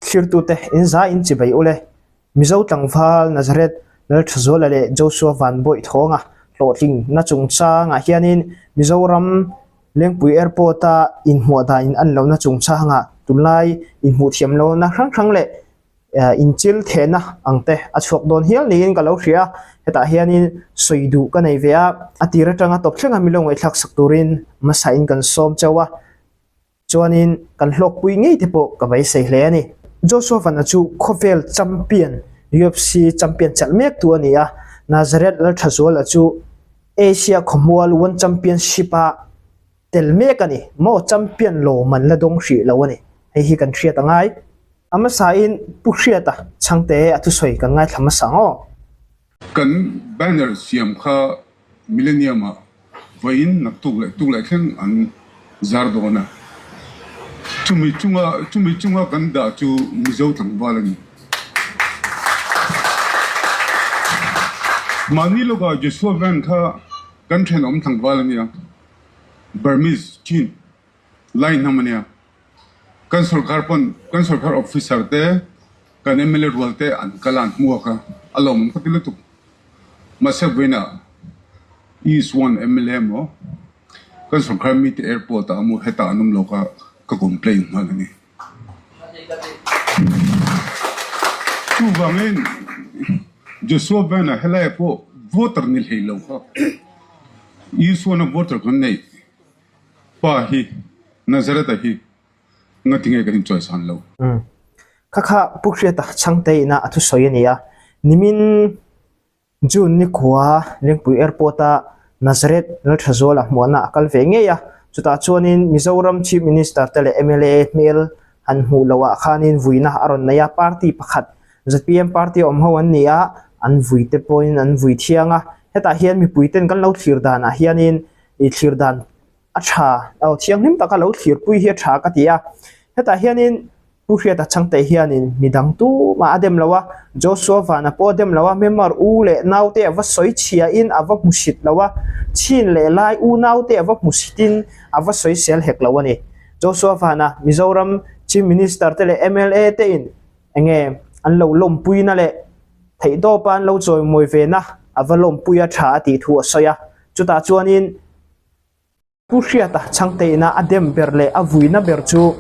Thlirtute in za in chibai ule. Mizo tlangval Nazareth Lalthazuala leh Joshua Vanbawih thawnga hlawhtling na chungchangah hianin Mizoram Lengpui Airport-a inhmuah dan in an lohna chungchangah tunlai inhmuh thiam lohna hrang hrang leh inchil thehna ang te a chhuak dawn hial niin ka lo hria a, hetah hianin sawi duh ka nei ve a, a tir atanga tawp thlenga milo ngaihthlak sak turin hmasain kan sawm chauh a. Chuanin kan hlawkpui ngei te pawh ka beisei hle a ni. Joshua Van-a chu khawvel champion, UFC champion chelh mek tu a ni a, Nazareth Lalthazuala chu Asia khawmual One Championship-a tel mek a ni. Maw champion lawm an la dawng hrih lo a ni. Hei hi kan hriat a ngai. A hmasain Pu Hriata chhangte a thusawi kan ngaithla hmasa ang aw. Kan banner siam kha Millennium ah vawiin naktuk leh tuk leh thleng an zar dawn a, chumi chunga chumi chunga kan dah chu Mizo tlangval a ni. Mahni lawkah Joshua Van kha kan thenawm tlangval a nia, Burmese, Chin, lai hnam a nia. Kan sorkar pawn kan sorkar officer te kan mla rual te an kal a an hmuak a, a lawmawm ka ti lutuk. Mahse vawiinah East One mla emaw kan sorkar mite airport ah emaw hetah an awm lo kha ka complain nghal a ni. Chuvangin Joshua Van-a helaiah pawh voter ni hlei lo kha East One-a voter kan neih pa hi Nazareth-a hi Nga tinge kan inchawisan lo? Umm. Kha kha Pu Hriata Chhangte ina a thusawi a ni a. Nimin June ni khua Lengpui Airport-a Nazareth Lalthazuala hmuahna a kal ve ngei a. Chutah chuanin Mizoram Chief Minister te leh mla hmel han hmuh loh ah khanin vuina a rawn nei a. Party pakhat zpm party awm ho an ni a, an vui te pawhin an vui thiang a. Hetah hian mipui ten kan lo thlir danah hianin i thlir dan a tha aw thianghlim taka lo thlirpui hi a tha ka ti a hetah hianin Pu Hriata Chhangte hianin midang tumah a dem lo a Joshua Vana pawh a dem lo a member u leh naute a va sawi chhiahin a va hmu sit lo a chhin leh lai u naute a va hmu sitin a va sawi sel hek lo a ni Joshua Vana Mizoram Chief Minister te leh mla te in enge an lo lawmpuina leh theihtawpa an lo chawimawi ve na a va lawmpui a tha a tih thu a sawi a chutah chuanin. Pu Hriata Chhangteina a dem ber leh a vuina ber chu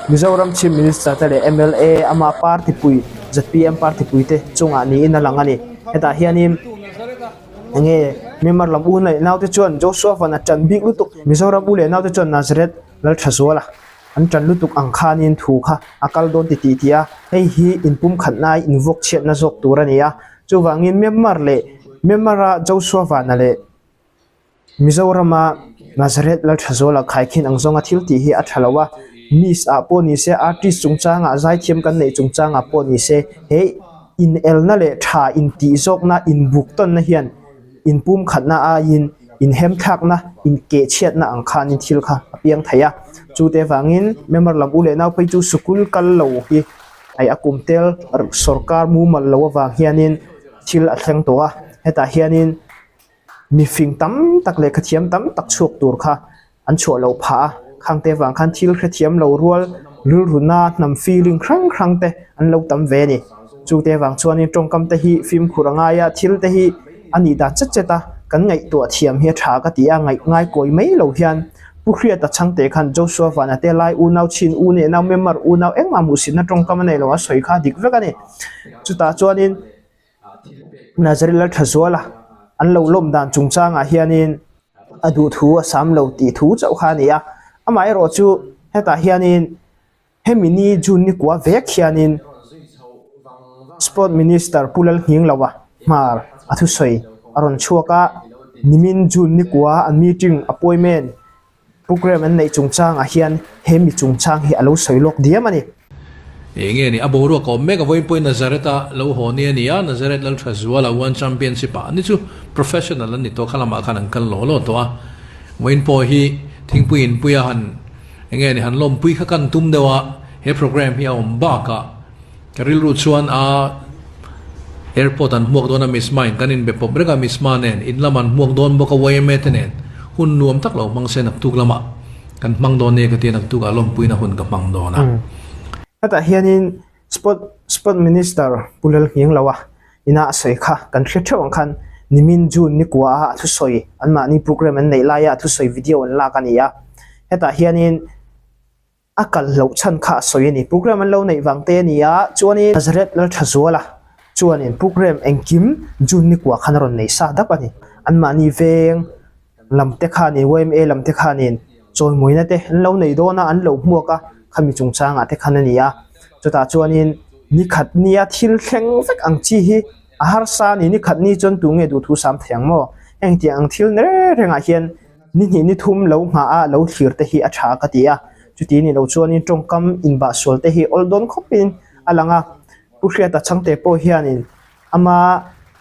Mizoram Chief Minister te leh mla ama party pui zpm party pui te chungah niin a lang a ni. Hetah hianin enge Myanmar lam u leh naute chuan Joshua van a tan bik lutuk Mizoram u leh naute chuan Nazareth Lalthazuala an tan lutuk ang khanin thu kha a kal dawn ti tih tih a, hei hi inpumkhatnai invawk chhiatna zawk tur a ni a. Chuvangin Myanmar leh Myanmar-a Joshua Vana leh Mizorama Nazareth Lalthazuala khaikhin ang zawnga thil tih hi a tha lo a, Miss ah pawh ni se, artist chungchangah zaithiam kan neih chungchangah pawh ni se, he inelna leh tha intih zawkna, inbuk tawnna hian inpumkhatna aiin inhemthlakna, inkehchhiatna ang khanin thil kha a piang thei a. Chute vangin member lam u leh nau phei chu sukul kal lo hi hei a kum tel sorkar mumal lo avang hianin thil a thleng tawh a, hetah hianin Mifing tam tak leh khathiam tam tak chhuak tur kha an chhuah loh phah a, khangte vang khan thil hrethiam lo rual rilruna hnam feeling hrang hrang te an lo tam ve a ni. Chute vang chuanin tawngkam te hi fimkhur a ngai a, thil te hi a nih dan chet chet a, kan ngaihtuah thiam hi a tha ka ti a, ngaih ngai kawi mai lo hian Pu Hriata Chhangte khan Joshua Vana te lai unau chhin u neh nau member unau engmah hmuhsitna tawngkam a nei lo a sawi kha dik vek a ni. Chutah chuanin. Nazareth Lalthazuala an lo lawm dan chungchangah hianin a duh thu a sam lo tih thu chauh kha a ni a, amaherawh chu hetah hianin hemi ni June ni kua vek hianin Sport Minister Pu Lalnghingloa hmar a thusawi a rawn chhuak a, nimin June ni kua an meeting appointment Programme an neih chungchangah hian he mi chungchang hi a lo sawi lawk diam a ni. Eng nge ni? A boruak a awm mek a, vawiin pawhin Nazareth-a lo haw ni a ni a, Nazareth Lalthazuala One Championship-ah ni chu professional an ni tawh, kha lamah khan an kal law law tawh a. Vawiin pawh hi thingpui inpuia han eng nge ni han lawmpui kha kan tum deuh a, he programme hi a awm bakah ka rilru chuan a Airport an hmuak dawn a Miss Mine kan inbe pawp reng a Miss Ma nen in lam an hmuak dawn bawk a yma te nen hun nuam tak lo hmang se naktuk lamah kan hmang dawn nia ka ti a naktuk ah lawmpuina hun ka hmang dawn a. Hetah hianin Sport Sport Minister Pu Lalnghiangloa ina a sawi kha kan hre theuh ang khan nimin June ni kua a thusawi anmahni program an neih laia a thusawi video an lak a ni a. Hetah hianin a kal loh chhan kha a sawi a ni. Program an lo neih vang te a ni a, chuanin Nazareth Lalthazuala chuanin program engkim June ni kua khan a rawn nei sa dap a ni. Anmahni veng lam te khanin yma lam te khanin chawimawina te an lo nei dawn a, an lo hmuak a, khami chungchangah te khan a ni a. Chutah chuanin ni khat nia thil thleng vek ang chi hi a harsa a ni. Ni khat ni chuan tu nge duhthu sam thei ang maw? Engtiang ang thil ni reng rengah hian ni hnih ni thum lo nghah a lo thlir te hi a tha ka ti a. Chuti ni lo chuanin tawngkam inbah sual te hi awl dawn khawpin a lang a. Pu Hriata Chhangte pawh hianin Ama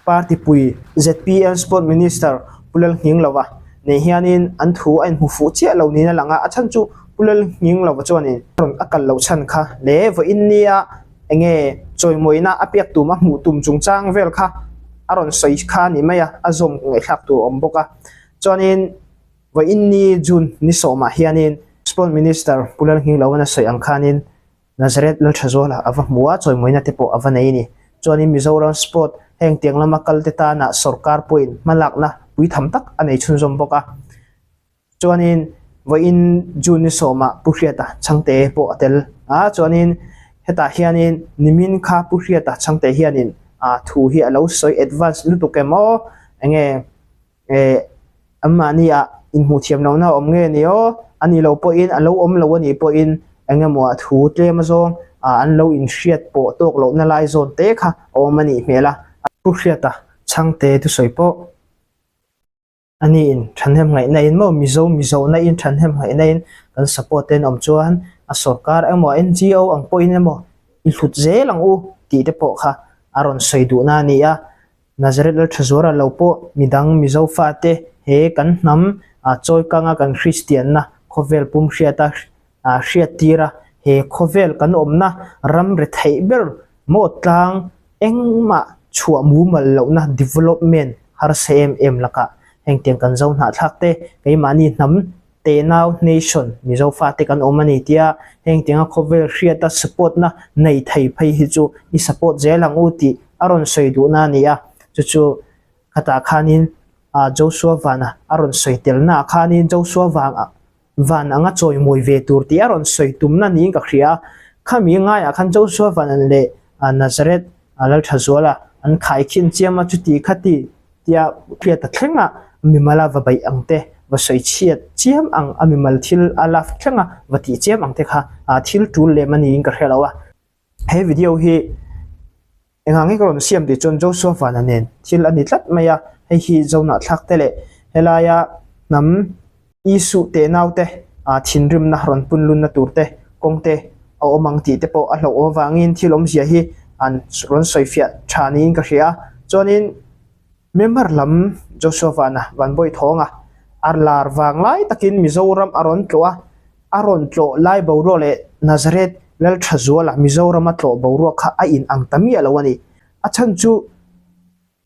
party pui zpm Sport Minister Pu Lalnghinglova nen hianin an thu a inhmu fuh chiah lo niin a lang a, a chhan chu Pu Lalnghinglova chuanin rawn a kal loh chhan kha leh vawiin nia enge chawimawina a pek tum a hmuh tum chungchang vel kha a rawn sawi kha a ni mai a, a zawm ngaihthlak tur a awm bawk a. Chuanin vawiin ni June ni sawmah hianin Sport Minister Pu Lalnghinglova a sawi ang khanin Nazareth Lalthazuala a va hmu a, chawimawina te pawh a va nei a ni. Chuanin Mizoram Sport heng tiang lama kal te tana sawrkar pawhin hmalakna puitham tak a nei chhunzawm bawk a. Chuanin vawiin June ni sawmah Pu Hriata Chhangte pawh a tel a, chuanin hetah hianin nimin kha Pu Hriata Chhangte hianin a thu hi a lo sawi advance lutuk em aw, enge Eh, anmahni ah inhmuh thiam lohna a awm nge ni aw? A nih loh pawhin, a lo awm lo a nih pawhin eng emaw ah thu tlem azawng ah an lo inhriat pawh tawk lohna lai zawn te kha a awm a nih hmel a. Pu Hriata Chhangte thusawi pawh a niin thahnem ngaihna in maw Mizo Mizohna in thahnem ngaihna in kan support te an awm chuan a sorkar emaw NGO ang pawhin emaw i hlut zel ang u tih te pawh kha a rawn sawi duhna a ni a. Nazareth Lalthazuara lo pawh midang Mizo fate he kan hnam chawikanga kan Kristianna khawvel pum hriata hriattir a, he khawvel kan awmna ram retheih ber maw tlang engmah chhuah mumal lohna development harsa em em lakah hengtiang kan zo hnahthlak te keimahni hnam tenau nation Mizo fate kan awm a ni tia hengtianga khawvel hriata support na nei thei phei hi chu i support zel ang u tih a rawn sawi duhna a ni a, chu chu khatah khanin Joshua Vana a rawn sawi telna ah khanin Joshua vang van anga chawimawi ve tur tih a rawn sawi tumna niin ka hria a, khami ngaiah khan Joshua Vanan leh Nazareth Lalthazuala an khaikhin chiam a chuti khati Tia hriat a thleng a, mimal a va beih ang te, va sawi chhiat chiam ang a mimal thil a love thleng a va tih chiam ang te kha thil tul lem a niin ka hre lo a. He video hi engah nge ka rawn siam tih chuan Joshua Vana nen thil a ni tlat mai a, hei hi Zonahthlak te leh helaia hnam Isuh teh naute thinrimna rawn punlunna tur te kawng te a awm ang tih te pawh a hlauh avangin thil awmzia hi an rawn sawifiah tha niin ka hria a. Chuanin Myanmar lam Joshua Vana Vanbawi Thawnga a lar vang lai takin Mizoram a rawn tlawh a, a rawn tlawh lai boruak leh Nazareth Lalthazuala Mizorama tlawh boruak kha a inang ta miah lo a ni. A chhan chu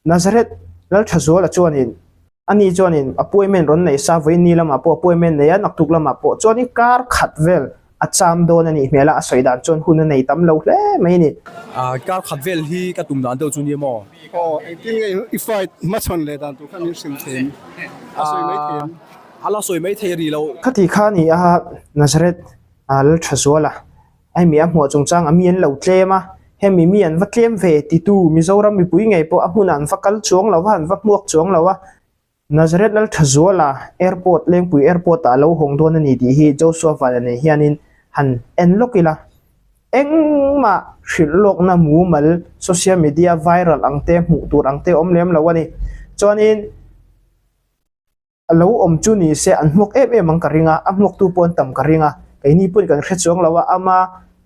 Nazareth Lalthazuala chuanin ani chuanin appointment rawn nei sa vawiin ni lamah pawh appointment nei a, naktuk lamah pawh chuanin kar khat vel a cham dawn a nih hmel a, a sawi dan chuan hun a nei tam lo hle mai a ni. Kar khat vel hi ka tum dan deuh chu nia maw? Aw, engtin nge i fight hmachhawn leh dan tur kha min hrilh thei em? A sawi mai thei em? A la sawi mai thei rih lo. Khati kha a ni a, Nazareth Lalthazuala Hemi a hmuah chungchang a mi an lo tlem a, hemi mi an va tlem ve titu Mizoram mipui ngei pawh a hmunah an va kal chuang lo va, an va hmuak chuang lo a. Nazareth Lalthazuala Airport, Lengpui Airport ah a lo hawng dawn a ni tih hi Joshua Vana nen hianin han en lawk ila. Engmah hrilh lawkna mumal social media viral ang te hmuh tur ang te awm lem lo a ni. Chuanin. A lo awm chu ni se an hmuak em em ang ka ring a, a hmuaktu pawh an tam ka ring a, keini pawhin kan hre chuang lo a, ama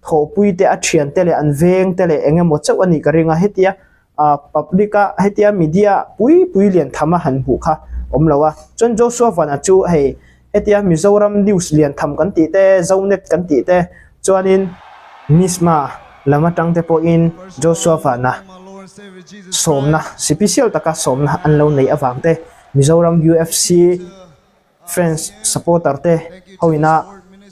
thawhpui te, a thian te leh an veng te leh eng emaw chauh a nih ka ring a, hetia ah public a hetia media pui pui lian tham a han hmuh kha awm lo a, chuan Joshua Vana chu hei hetia Mizoram news lian tham kan tih te, Zonet kan tih te chuanin Misma lam atang te pawhin Joshua Vana sawmna sipisial taka sawmna an lo neih avang te. Mizoram UFC fans supporter te hoina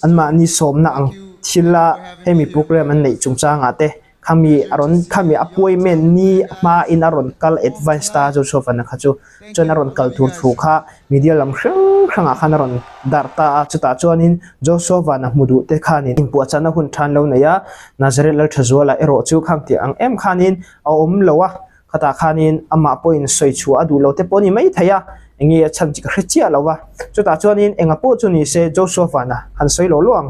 anmahni sawmna ang thila hemi program an neih chungchangah te. Khami a rawn khami appointment ni hma in a rawn kal advance ta Joshua Vana kha chu chuan a rawn kal tur thu kha media lam hrang hrangah khan a rawn darh ta a, chutah chuanin Joshua Vana hmu duh te khanin inpuahchahna hun than lo nei a, Nazareth Lalthazuala erawh chu khang tih ang em khanin a awm lo a, Khatah khanin amah pawhin sawi chhuah a duh lo te pawh a ni mai thei a, eng nge a chhan chi ka hre chiah lo va. Chutah chuanin enga pawh chu ni se Joshua Fana han sawi lo lo ang.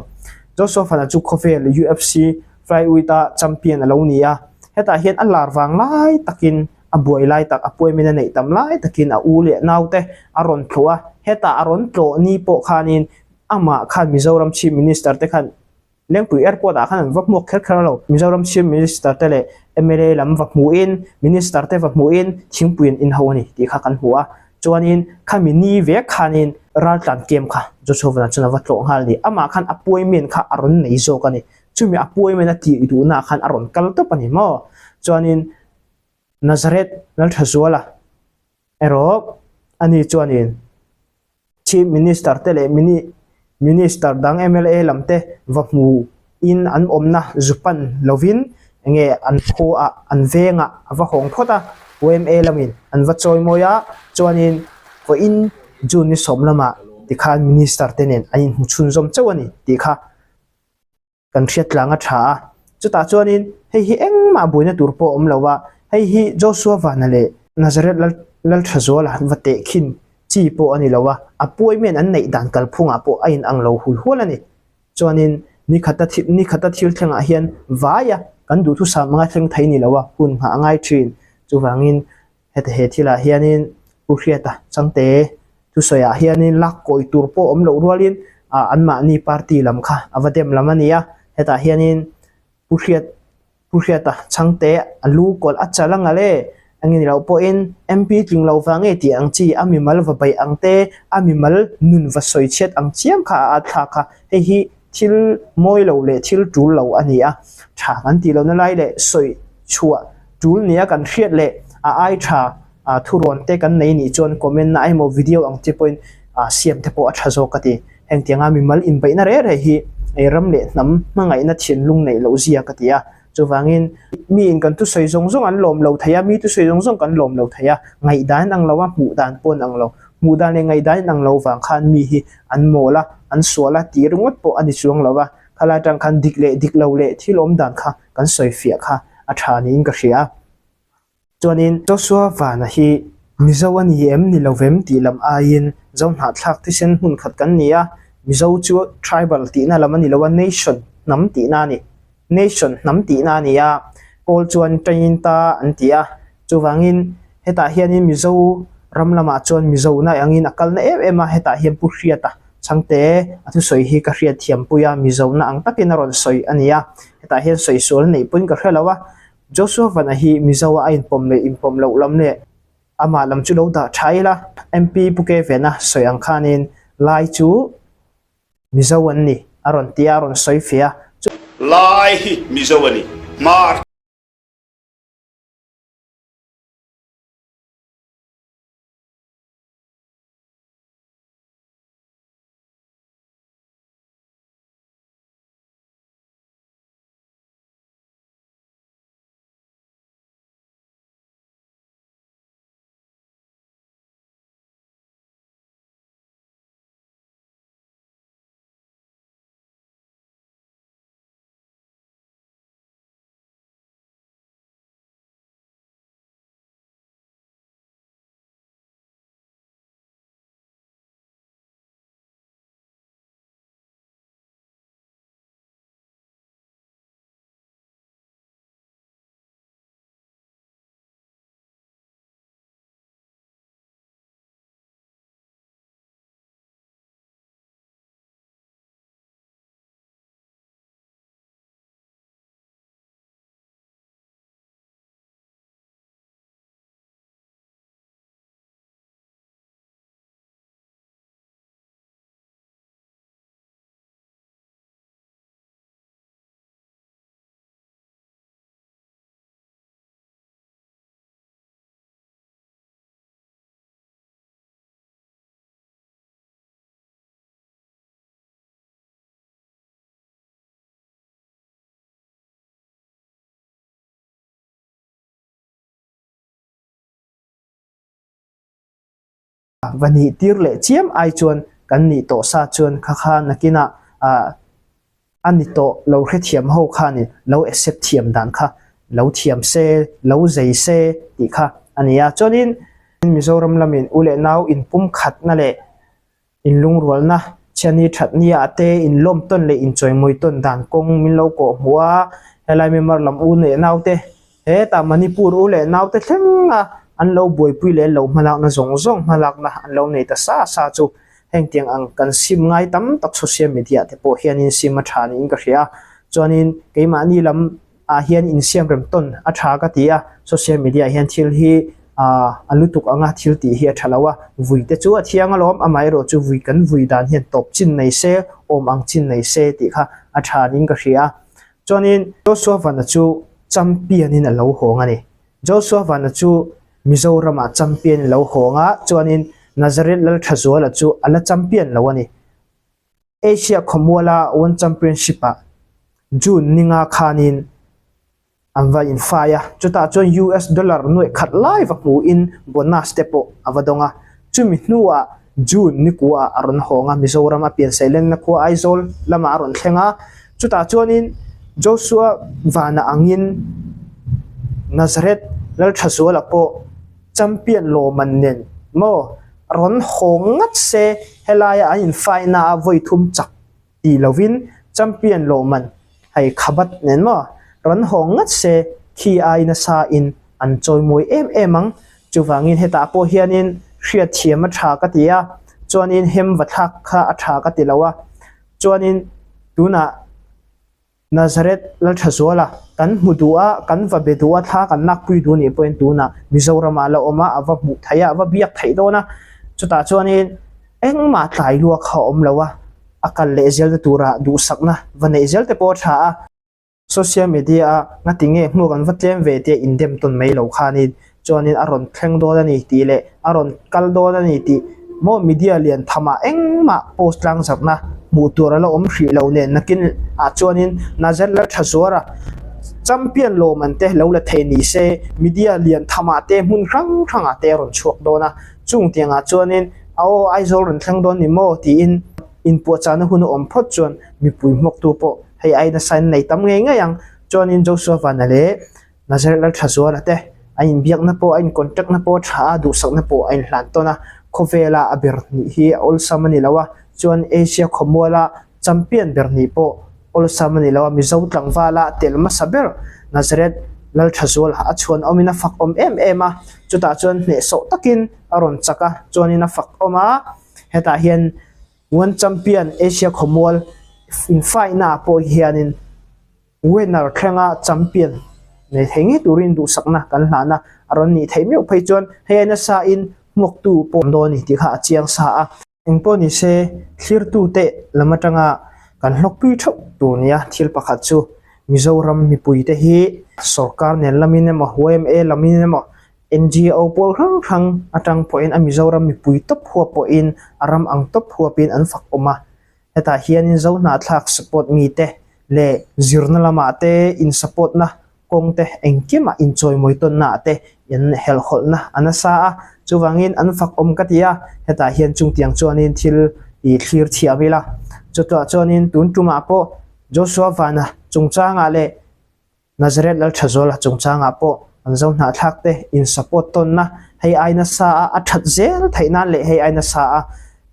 Joshua Fana chu khawvel UFC flyweight-a champion a lo ni a, hetah hian a lar vang lai takin a buai lai tak, a puaimen a neih tam lai takin a u leh naute a rawn tlawh a, hetah a rawn tlawh ni pawh khanin amah khan Mizoram Chief Minister te khan Lengpui Airport ah khan an va hmuak kher kher lo. Mizoram Chief Minister te leh mla lam va hmuhin, Minister te va hmuhin thingpui an inho a ni tih kha kan hmu a. Chuanin khami ni vek khanin raltlan camp kha Joshua chuan a va tlawh nghal a ni. Amah khan appointment kha a rawn nei zawk a ni. Chumi appointment a tih duhnaah khan a rawn kal tawp a ni maw? Chuanin Nazareth Lalthazuala erawh ani chuanin Chief Minister te leh Minister dang mla lam te va hmu in an awmna zu pan lovin enge an khuaah an vengah a va hawng phawt a, yma lamin an va chawi mawi a, chuanin vawiin June ni sawm lamah tikhan Minister te nen an inhmu chhunzawm chauh a ni tih kha. Kan hriat tlang a tha a, chutah chuanin hei hi engmah buaina tur pawh a awm lo a, hei hi Joshua Vana leh Nazareth Lal Lalthazuala va tehkhin chi pawh a ni lo a, a puaimen an neih dan kalphungah pawh a inang lo hul hual a ni. Chuanin ni khata thil ni khata thil thlengah hian vaia kan duhthusam anga thleng thei ni lo a, hun nghah a ngai thin. Chuvangin Heta he thilah hianin Pu Hriata Changte thusawiah hianin lak kawi tur pawh awm loh rualin ah anmahni party lam kha a va dem lam a ni a, hetah hianin Pu Hriat Pu Hriata Changte a lu kawlh a chal ang ale a nge ni loh pawhin MP tling lo vang nge tih ang chi a mimal va beih ang te a mimal nun va sawi chhiat ang chiam kha a at thlak kha hei hi thil mawi lo leh thil tul lo a ni a, tha kan tih lohna lai leh sawi chhuah tul nia kan hriat leh a ai tha thurawn te kan nei nih chuan comment na emaw video ang chi pawhin siam te pawh a tha zawk ka ti. Hengtianga mimal inbeihna reh reh hi ram leh hnam hmangaihna thinlung neih loh zia ka ti a, chuvangin miin kan thusawi zawng zawng an lawm lo thei a, mi thusawi zawng zawng kan lawm lo thei a, ngaihdan in ang lo a, hmuh dan pawh in ang lo. Hmuh dan leh ngaihdan in ang lo vang khan mi hi an mawl a, an sual a tih ringawt pawh a ni chuang lo a, khalai atang khan dik leh dik lo leh thil awm dan kha kan sawi fiah kha a tha niin ka hria a. Chuanin Joshua Vana hi Mizo a ni em ni lo vem tih lam aiin Zo hnahthlak thisen hmun khat kan ni a, Mizo chu tribal tihna lam a ni lo a, nation hnam tihna a ni. Nation hnam tihna a ni a, Kawl chuan Tainta an ti a, chuvangin hetah hianin Mizo ram lamah chuan Mizo na angin a kalna em em a, hetah hian Pu Hriata Chhangte a thusawi hi ka hriat thiampui a, Mizo na ang takin a rawn sawi a ni a, hetah hian sawi sual neih pawhin ka hre lo a, Joshua Vana hi Mizo a inpawm leh inpawm loh lam leh amah lam chu lo dah tha ila, MP Pu Kevena sawi ang khanin Lai chu Mizo an ni a rawn ti a, a rawn sawi fe a. Lai hi Mizo a ni, Hmar. va nih tir leh chiam ai chuan kan nih tawh sa chuan kha kha nakinah ah a ni tawh lo hrethiam ho khanin lo accept thiam dan kha lo thiam se, lo zei se tih kha a ni a. Chuanin Mizoram lamin u leh nau inpumkhatna leh Inlungrualna, chhiani thatnia ah te inlawm tawn leh inchawimawi tawn dan kawng min lo kawh hmuh a, helai Myanmar lam u leh naute, hetah Manipur u leh naute thlenga an lo buaipui leh lo hmalakna zawng zawng hmalakna an lo nei ta sa sa chu hengtiang ang kan sim ngai tam tak social media te pawh hianin sim a tha niin ka hria a, chuanin keimahni lam ah hian insiam rem tawn a tha ka ti a, social media ah hian thil hi ah a lutuk anga thil tih hi a tha lo a, vui te chu a thiang alawm, amaherawh chu vui kan vui dan hian tawp chin nei se, awm ang chin nei se tih kha a tha niin ka hria a, chuanin Joshua Vana chu champion in a lo hawng a ni, Joshua Vana chu Mizoram ah champion in a lo hawng a, chuanin Nazareth Lalthazuala chu a la champion lo a ni. Asia khawmuala One Championship-ah June ninga khanin an va infai a, chutah chuan US dollar nuaih khat lai va hmuhin bonus te pawh a va dawng a. Chumi hnuah June nikuaah a rawn hawng a, Mizoram a piansailenna khua Aizawl lamah a rawn thleng a, chutah chuanin Joshua Vana angin Nazareth Lalthazuala pawh Champion lawmman nen maw rawn hawng ngat se helaia an infaina a vawi thum chak ti lovin Champion lawmman hei khabat nen maw rawn hawng ngat se khi ai nasa in an chawimawi em em ang. Chuvangin hetah pawh hianin hriatthiam a tha ka ti a, chuanin hem va thlak kha a tha ka ti lo a, chuanin tunah. Nazareth Lalthazuala, Kan hmu duh a, kan va be duh a, thla kan lakpui duh nih pawhin tunah Mizoramah la awm a, a va hmuh theih a, a va biak theih dawn a. Chutah chuanin engmah tlai lua kha a awm lo a, a kal leh zelna tura duhsakna va neih zel te pawh a tha a. Social media-a ngati nge hmuak an va tlem ve tia indem tawn mai lo khanin chuanin a rawn thleng dawn a ni tih leh a rawn kal dawn a ni tih maw media lian thamah engmah post tlang zakna hmuh tur a la awm hrih lo nen nakin ah chuanin Nazareth Lalthazuara champion lawmman te lo la thei ni se media lian thamah te hmun hrang hrangah te a rawn chhuak dawn a chung tiangah chuanin a aw Aizawl rawn thleng dawn ni maw tiin inpuahchahna hun a awm phawt chuan mipui hmawktu pawh hei ai nasa in nei tam ngei ngei ang chuanin Joshua Vana leh Nazareth Lalthazuala te a inbiakna pawh a in contact na pawh a tha a, duhsakna pawh a inhlan tawn a, khawvela a ber hnih hi a awlsam a ni lo a, chuan Asia khawmuala champion ber hnih pawh awlsam a ni lo a, Mizo tlangvala tel hmasa ber Nazareth Lalthazuala a chhuan awmin a fak awm em em a, chutah chuan hnehsawh takin a rawn chak a, chuanin a fak awm a, hetah hian One Champion Asia khawmual infaina ah pawh hianin. Winner thlenga champion nei thei ngei turin duhsakna kan hlahna a rawn nih theih meuh phei chuan hei a nasa in hmuaktu pawh awm dawn a ni tih kha a chiang sa a. Engpawh ni se thlirtute lam atanga kan hlawkpui theuh tur nia thil pakhat chu Mizoram mipuite hi sorkar nen lamin emaw YMA lamin emaw NGO pawl hrang hrang atang pawhin a Mizoram mipui tawp huap pawhin a ram ang tawp huapin an fak awm a. Hetah hianin Zohnahthlak support mite leh zirna lamah te in support na kawng te engkimah inchawimawi tawnna ah te in helhhawlhna a nasa a, chuvangin an fak awm ka ti a, hetah hian chungtiang chuanin thil i thlir thiam ila. Chutah chuanin tun tumah pawh Joshua Vana chungchangah leh Nazareth Lalthazuala chungchangah pawh an zo hnahthlak te in support tawnna hei ai nasa a a that zel theih nan leh hei ai nasa a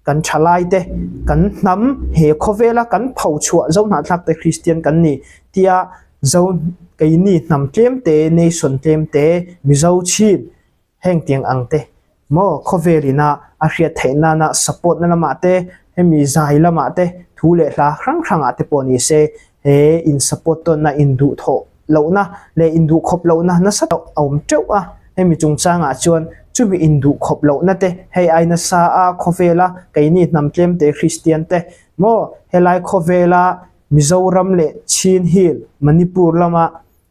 kan thalai te kan hnam he khawvela kan pho chhuah zo hnahthlak te Kristian kan ni tia zo keini hnam tlem te nation tlem te Mizo chin Heng tiang ang te maw khawvel ina a hriat theih nana support na lamah te hemi zai lamah te thu leh hla hrang hrangah te pawh ni se he in support tawnna in duh thawh lohna leh in duh khawp lohna nasa tak a awm teuh a, hemi chungchangah chuan chumi in duh khawp lohna te hei ai nasa a khawvela keini hnam tlem te Kristian te maw helai khawvela Mizoram leh Chin Hill Manipur lama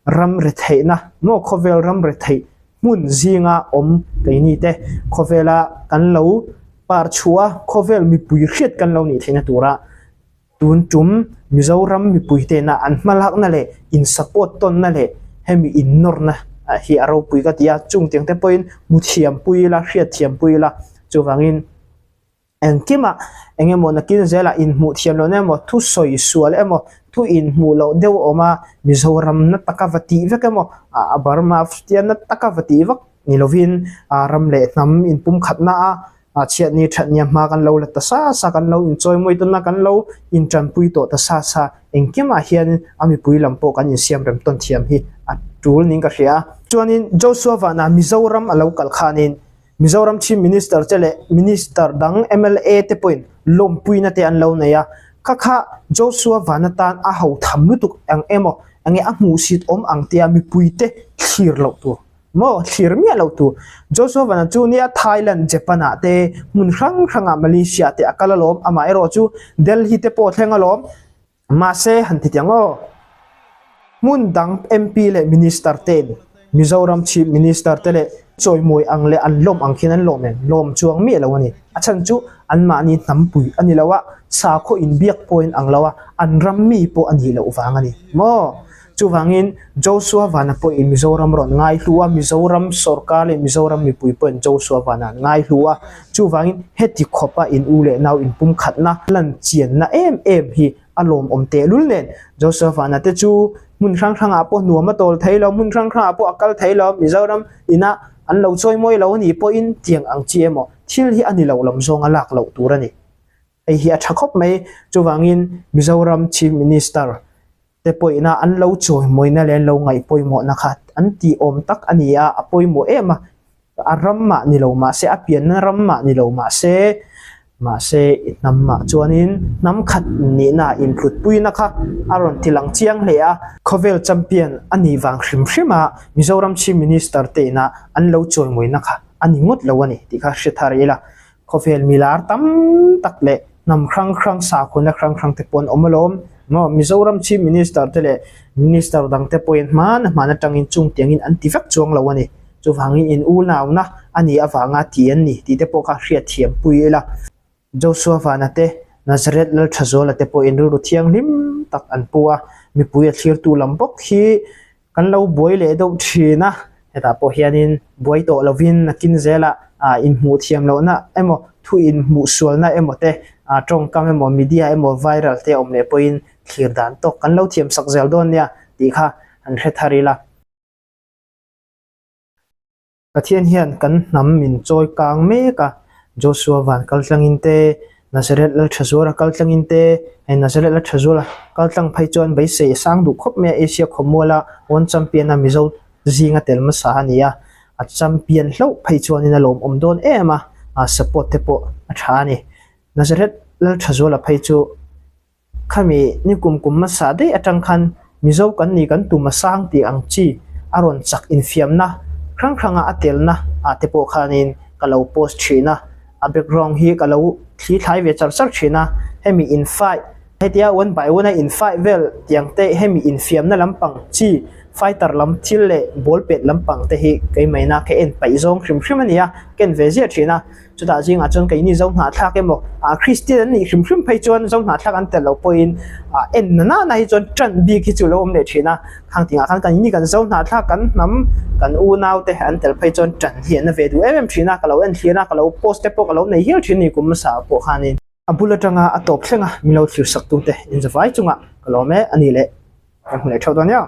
Ram retheihna maw khawvel ram retheih hmun zinga awm keini te khawvela kan lo par chhuah a, khawvel mipui hriat kan lo nih theihna tura tun tum Mizoram mipui tena an hmalakna leh in support tawnna leh hemi in nawrna hi a ropui ka ti a, chung tiang te pawhin hmu thiam pui ila hriat thiam pui ila chuvangin. Engkimah eng emaw nakin zelah inhmuh thiam lohna emaw, thu sawi sual emaw, thu inhmuh loh deuh a awm a, Mizoram na taka va tih vek emaw, a Burma tia na taka va tih vak ni lovin ram leh hnam inpumkhatna a chhiatni thatnia hma kan lo la ta sa sa, kan lo inchawimawi tawn a, kan lo intanpui tawh ta sa sa. Engkimah hian a mipui lam pawh kan insiamrem tawn thiam hi a tul niin ka hria a. Chuanin Joshua Vana Mizoram a lo kal khanin Mizoram Chief Minister te leh Minister dang mla te pawhin lawmpuina te an lo nei a, kha kha Joshua Van atan a ho tham lutuk ang emaw enge a hmuhsit awm ang tia mipuite thlir loh tur maw thlir miah loh tur. Joshua Van chu nia Thailand, Japan ah te hmun hrang hrangah Malaysia te a kal alawm, amaherawhchu Delhi te pawh a thleng alawm. Mahse, han ti tiang aw. Hmun dang MP leh Minister te'n Mizoram Chief Minister te leh chawimawi ang leh an lawm ang khian an lawm em? Lawm chuang miah lo a ni. A chhan chu anmahni hnampui a ni lo a, sakhaw inbiak pawhin ang lo a, an ram mi pawh a nih loh vang a ni maw? Chuvangin Joshua Vana pawhin Mizoram rawn ngaihlu a, Mizoram sorkar leh Mizoram mipui pawhin Joshua Vana an ngaihlu a. Chuvangin heti khawpa in u leh nau inpumkhatna lan chianna em em hi a lawmawm tehlul nen Joshua Vana te chu hmun hrang hrangah pawh nuam a tawl thei lo, hmun hrang hrangah pawh a kal thei lo, Mizoram ina an lo chawimawi lo a nih pawhin tiang ang chi emaw thil hi a ni lo lam zawnga lak loh tur a ni. Hei hi a tha khawp mai. Chuvangin Mizoram Chief Minister te pawhina an lo chawimawina leh an lo ngaih pawimawhna kha an tih awm tak a ni a, a pawimawh em a, a ram mah ni lo mahse, a pianna ram mah ni lo mahse, mahse i hnam mah chuanin hnam khat nihna inhlutpuina kha a rawn ti lang chiang hle a. Khawvel champion a nih vang hrim hrim a, Mizoram Chief Minister te ina an lo chawimawina kha a ni ngawt lo a ni tih kha hre thar ila. Khawvel milar tam tak leh hnam hrang hrang sakhawna hrang hrang te pawh an awm alawm. Maw Mizoram Chief Minister te leh Minister dang te pawhin hman hman atangin chung tiangin an ti vek chuang lo a ni. Chuvangin in unauna a nih avanga ti an ni tih te pawh kha hriatthiam pui ila. Joshua Vana te, Nazareth Lalthazuala te pawhin rilru thianghlim tak an pu a, mipui a thlirtu lam bawk hi Kan lo buai leh deuh thin a, hetah pawh hianin buai tawh lovin nakin zelah inhmuh thiam lohna emaw thu inhmuh sualna emaw te tawngkam emaw media emaw viral te awm leh pawhin thlir dan tawk kan lo thiam sak zel dawn nia tih kha an hre thar ila. Pathian hian kan hnam min chawi kang mek a, Joshua van kal tlangin te, Nazareth Lalthazuala kal tlangin te, hei Nazareth Lalthazuala kal tlang phei chuan beisei a sang duh khawp mai a, Asia khawmuala World Champion a Mizo zinga tel hmasa a ni a, a champion hlauh phei chuanin a lawmawm dawn em a, support te pawh a tha a ni. Nazareth Lalthazuala phei chu. Khami ni kum kum hmasa daih atang khan Mizo kan ni kan tum a sang tih ang chi a rawn chak infiamna hrang hranga a telna ah te pawh khanin ka lo post thin a, a background hi ka lo thli thlai ve char char thin a, hemi in fight hetia one by one a in fight vel tiang te hemi infiamna lampang chi fighter lam thil leh ball pet lampang te hi keimahina ka en paih zawng hrim hrim a ni a, ka en ve ziah thin a. Chutah zingah chuan keini zo hnahthlak emaw ah Kristian an nih hrim hrim phei chuan zo hnahthlak an tel loh pawhin ah en na nana hi chuan ṭan bik hi chu lo awm leh ṭhin a. Khang tingah khan kan ini kan zo hnahthlak kan hnam kan unau te an tel phei chuan ṭan hi an na ve duh em em ṭhin a. Ka lo en thlir a, ka lo post te pawh ka lo nei hial ṭhin a ni kum hmasa ah pawh khanin. A bul aṭanga a tawp thleng a min lo thlir sak tute inzavai chungah ka lawm e a ni leh kan hmu leh ṭheuh dawn nia.